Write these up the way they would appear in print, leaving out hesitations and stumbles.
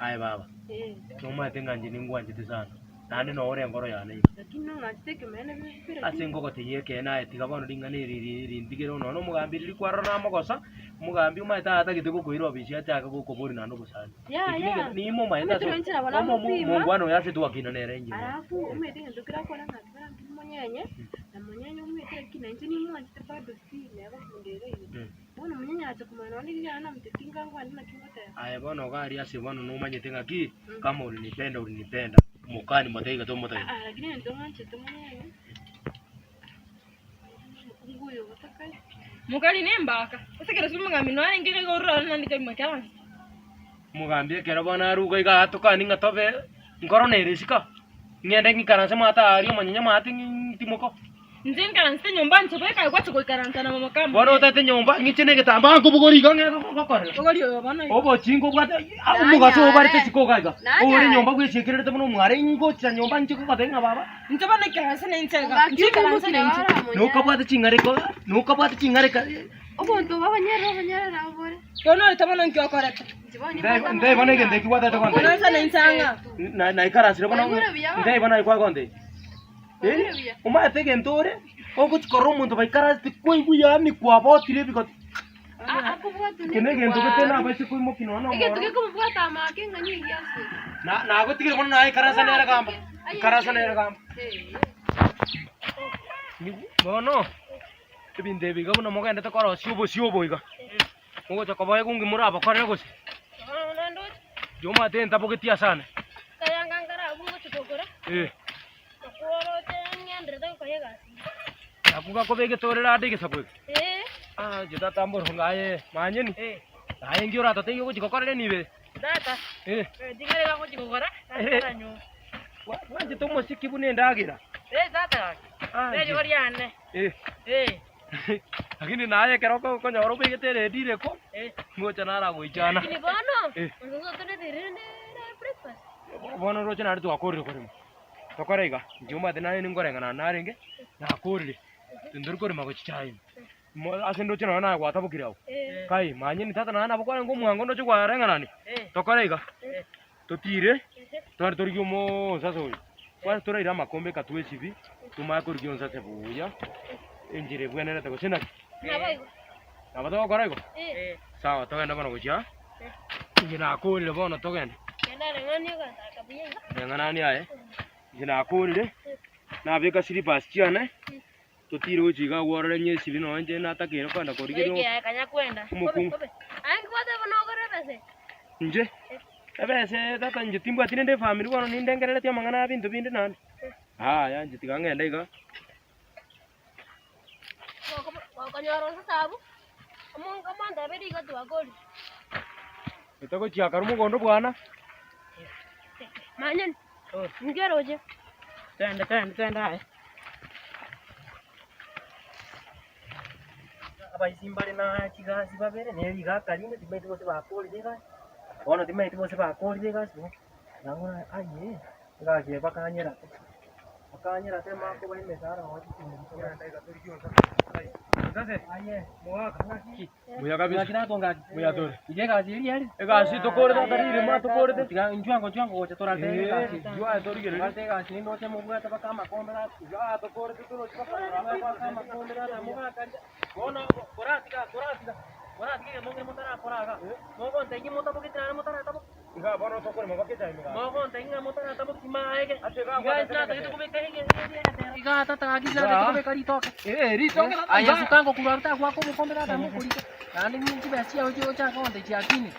Aye baba, Eh. nomanyete ng'a inche ningwanchete sana, naende noo ore enkoro yane iga. Lakini nong'anchete ekemanyererio bire Ase ngogotebia ekeene aye tiga bono ring'ana eri ri- rintigere nonya na omogambi riria kwarora namogosa, omogambi omanyete atagete gokoira obisi achake gokoboria naende obosani. Yaya. Eki nege- nimomanyete ase Omanyete inche nabo omo- omo- namopima. omongwana oyo ase twakina nere inche. Alafu omanyete egento kere akore ng'a tibaranki monyenye, na monyenye omanyete lakini na inche nimwanchete bado still neba kunda ere iga. Mm. Bono monyenye acha komanya nonye riria namotebia tingangwane naki ngoteba. Aye bono iga aria ase bono nomanyete ng'aki, Mm. kama ulinipenda ulinipenda, mokani motebie tomotebie. Ah, ah, lakini egento ng'anchete monyenye, omokungu oyo ogotakari. Mokari nembaka, ase ekero ase omogambi narenge iga igoro ororo nandike imokeranse. Omogambi ekero bono aruga iga atokani ng'a tobe nkoro nere isiko, ng'ende ng'ikaranse mwate aaria omonyene mwate ng'i timoko. Inche nkaransete nyomba inche bweka gwacha goikaransa na mama kamo. Bono otete nyomba ng'iche na egetambaa nkobogori iga ng'e gokorera. Bogori oyo bono iga. Obochingo obwate omogaso obarete isiko iga iga. Nanyare. Ore nyomba bwesiekererete buna omware ingocha nyomba inche gogotebia ng'a baba. Inche bono ikaranse na inche iga. Inche ikaranse na inche. Nokabwate ching'areko nokabwate ching'areka. Obonto obo obonyerere obonyerere nabo bore. Bono orete bono nki okorete? Nde bono egento eki gwatete gontebia. Ikaransa na inche ang'a. Na naikaransire bono Oigure buya bono. nde bono aye kwagontebia. Oigure buya. Omanyete egento ore, ogochi korora omonto baikaransete kwaigwa yaani kwabotire ebigoti. A- akobwatwa Eke negento gete nabaise koimokia nonya na Egento omoro. gekomobwata amake ng'a nigo ase. Na nagotigire bono naye ikaransa nere gamba. Ikaransa nere gamba. Bono, ebinto ebi iga buna mogendete korosia obosio obo iga, mogocha koboa egungi morabokorere gose? Inche omanyete ntabogeti asane. Eh. Nakwo gakobegete ore rada egesaku eke? Ah, inche tata mboronge aye manyeni. Aye nki oratotebi ogochi gokorera enibo eye? Eh. Bwanchete omosiki buna endagera? Ah, inche. Eh. Lakini naye ekero oko- okonyora obegete eredio ireko, ngocha naragoichana. Eh. Bono oroche naende twakorire korema. Tokore iga, inche omanyete naye ninkoreng'ana narenge, nakorire, tintori korema gochia chiaye ime. Mo ase ndoche nonya naye gwatabokire abwo, kai manyeni tata naye nabo kwarenge omwango ndoche kwareng'anani, tokore iga, totire, tware torigie omoosase oyo, kwanza toraire amakombe eka twesibie, tomanye korigia onsase buya, enchera ebwenerete gose naki? Nabo togokora igo? Sawa togende bono gochia, inche nakorire bono togende. Reng'anani aye, inche nakorire, nabeka slippers chiane, totire gochia iga agwo orore nyesibi nonye inche natakeire kogenda korigeria omokungu. Inche, ebese tata inche timbwati rende efamiri bono nindengereretie amang'ana ya binto binde naende, yaya inche tiga ng'ende iga. Togochia kare omogondo bwana. Twende twende twende aye. Abaisi mbare na chigasi babere ne rigaka rinde timanyeti gose bakorire egasi, bono timanyeti gose bakorire egasi bo, nabo aye egasi eye bakanyerete. Bakanyerete makoba emesara Buya kabisa. Buya tore. Egasi tokorete tata ririma tokorete. Eh, inchuo torigererie. Igaa tokorete torochi Igaa bono tokorema mpaka echae ime gaki. Eh, ritoke tata Aye suka ngokurwa rutagoaka obokombe tata mokorika naende chibesa chiao chiochaka gonte chiakinire.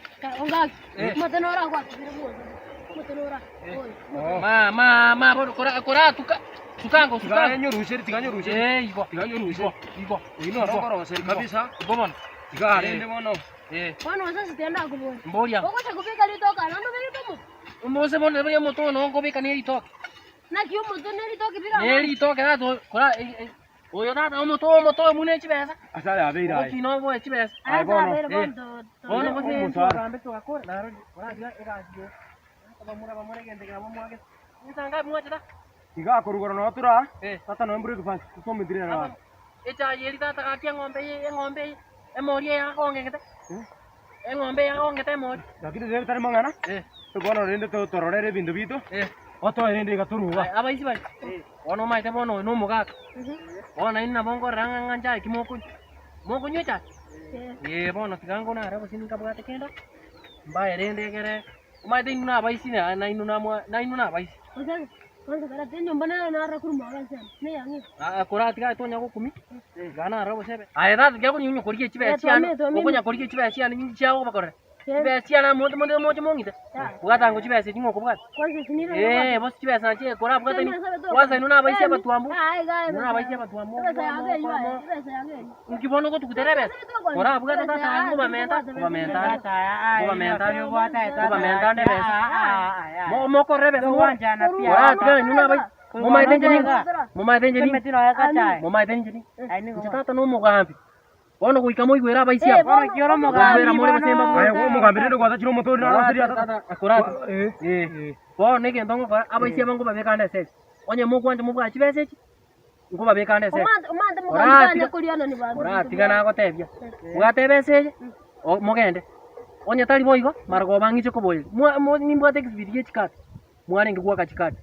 Ma ma ma bono kora koratuka sukango Tiga sukango. nyoruseri, tiga nyoruseri. Eh igo Tiga nyoruseri. igo Oyio noro okoroseri kabisa. igo bono. Tiga arende bono. Eh Bono ase tenda akobora. mboria. Ogocha kobeka ritoke aro naende obegete omote. Omose bono riria omote oyo nokobeka ne ritoke. Naki omote ne ritoke bire Ne amo. ritoke tata kora oyo tata omote omote oyo buna chibesa. Ase aya abeire aye. Ogokina oboe chibesa. Aye bono. Ase abere bono to- Bono gose Omosara. twagambe twakora narorire koratiga egasi eye. Bamura bamura egento ekero bamwagete. Insa ngapi mwachete? Iga akorugora noo tora. Eh. Tata noe breakfast tosometire nere Aba- Echae eri tata gaki eng'ombe eye eng'ombe eye emori eye yakong'egete. Eng'ombe eye yakong'ete emori. Lakini rero tari mang'ana. Eh. Bono rende tororere ebinto biaito, otoe rende iga toruga. Aye abaisi baria, bono omanyete bono oyo na omogaka, bono naende nabo nkorora ng'a ng'a nchae ki mokonywa? Mokonywa echae? Eh bono tiga ngone aria gose ninkabwate kende, mbae rende ekere, omanyete inwe na abaisi na nainwe namwa nainwe na abaisi. Aa koratiga aye tonya gokumia, tiga narora gose ebe. Aye tata tiga konya korigia chibesa chiane, okonya korigia chibesa chiane ninki chiagobakorera? Chibesa chiane amo monto monto moche mong'ite, bwata ango chibesa echi ng'a okobwata. Eeh bosi chibesa nachi korabwate inwe, kwanza inwe nabaisia abatwambu, inwe nabaisia abatwambu mo inki bono ogotugutera ebesa? Korabwate tata aye nkobamenta, nkobamenta ande, nkobamenta ande, nkobamenta ande ebesa, mo mokorora ebesa mo koratiga inwe nabaisia, momaete inche ning'o? Momaete inche ning'o? Momaete inche ning'o? Inche tata na omogambi. Bono goika moigwere abaisia aba. Moigwera more gose mbabwate. Aye omogambi rende gwatachire omotori naro ase riata. Tata, akorate. Eh. Bono egento ngokora, abaisia aba nkobabeka ande ase echi. Onye mokwancha mobwate chibesa echi, nkobabeka ande ase echi. Oratiga, oratiga nagotebia, bwata ebesa eye, o- mogende. Onye tari boigo, marogoba ng'iche koboeria. Mwa- mo nimbwate egesibiti gie chikadi, mwarenge goaka chikadi.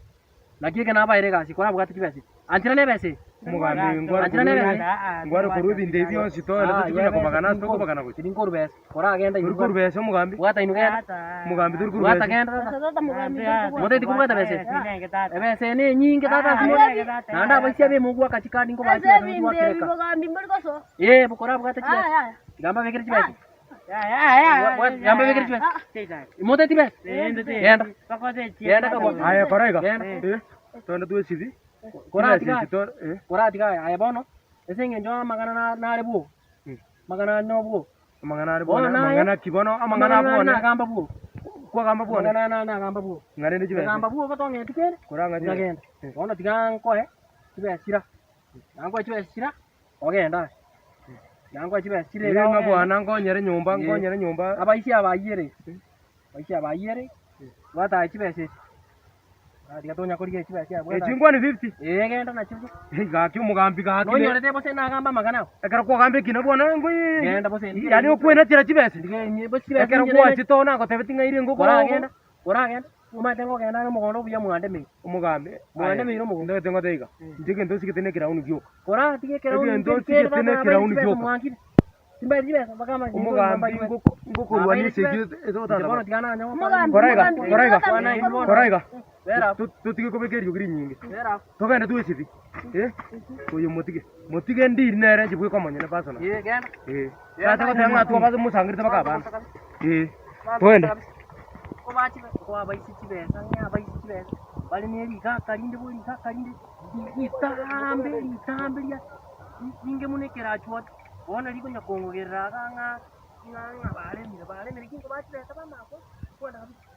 Naki eke nabaeire egasi korabwate chibesa echi. Anchera nebesa eye. Omogambi ngware Anchera korwa nebesa eye. ngware korwa ebinto ebi bionsi toende Ah, tochi konya kobagana ase tokobagana gochia. Tiri nkorwa besa. Koragenda Tori korwa besa omogambi. Bwata inwe genda. Omogambi tori korwa Bwata besa. genda tata. Moteti kobwata besa eye. Ebesa eye nenyinge tata ase more. Naende abaisia be mogwaka chikadi nkobae chibesa gochi goakera. Eh korabwate chibesa. Tiga mbabekere chibesa. Tiga mbabekere chibesa. Moteti besa. Genda. Genda kabwa. Aye kora iga. Genda. Eh. Toende twesibi. Koratiga Chibesa echi to eh. koratiga aya aye bono ase eng'encho amang'ana nare bwogo, amang'ana are nobwogo. Amang'ana are Bono bwone, naye- amang'ana ki bono, amang'ana Amang'ana are abwone. nagamba bwogo, Kwagamba bwone. amang'ana are nagamba bwogo. Ng'a rende chibesa. Nagamba bwogo tong'eti kende, Korang'a chibesa. nkagenda. Bono tiga nkoe chibesa chiria, tiga nkoe chibesa chiria, ogende aye. Tiga nkoe chibesa chiria iga Ng'a ogende. bwana nkonyere nyomba, Eh. nkonyere nyomba. Abaisia aba ayiere, abaisia aba ayiere, bwata aye chibesa echi. Ah, tiga tonya korigia chibesa abwo. Echi nkwane 50. Eh, genda nachio. Gaki omogambi gaki. Nonyorete bose nagamba amagana ao. Ekero kwagamba ekina bwana ngoi. Genda bose. Yaani okwenachera chibesa. Ndiga inye bose chibesa. Ekero gwachete oo nagotebeti ng'a ire engoko. Koragenda, koragenda. Omanyete ngogenda are omogondo obuya mwandemeire. Omogambi. Mwandemeire omogondo. Ndagete ngote iga. Inche egento osigete ne ekerauni gioka. Kora tiga ekerauni Egento osigete ne ekerauni gioka. Timbaeti chibesa mpaka amanyinga Omogambi mbaigwe. ngokorwania esegi Inche bono tiga nanye gokora Omogambi, Kora iga, omogambi, kora iga, omogambi, kora iga. Bera Totige kobeka eriogi rinyinge. bera. Togende twesibi. Eh? Oyo motige. Motige ndiri nere inche bweka omonyene personal. Eh, genda. Eh. Tata goteba ng'a twabase mosangerete mpaka abana. Eh. Twende. Kobaisi chibesa ng'a abaisi chibesa bare ne rigaka rinde bo rigaka rinde ritambe ritambe ria ringe buna ekerachwati bono rikonya kongogerera iga ng'a ng'a ng'a baremire baremire ki nkobae chibesa bamanya kwenda kabisa.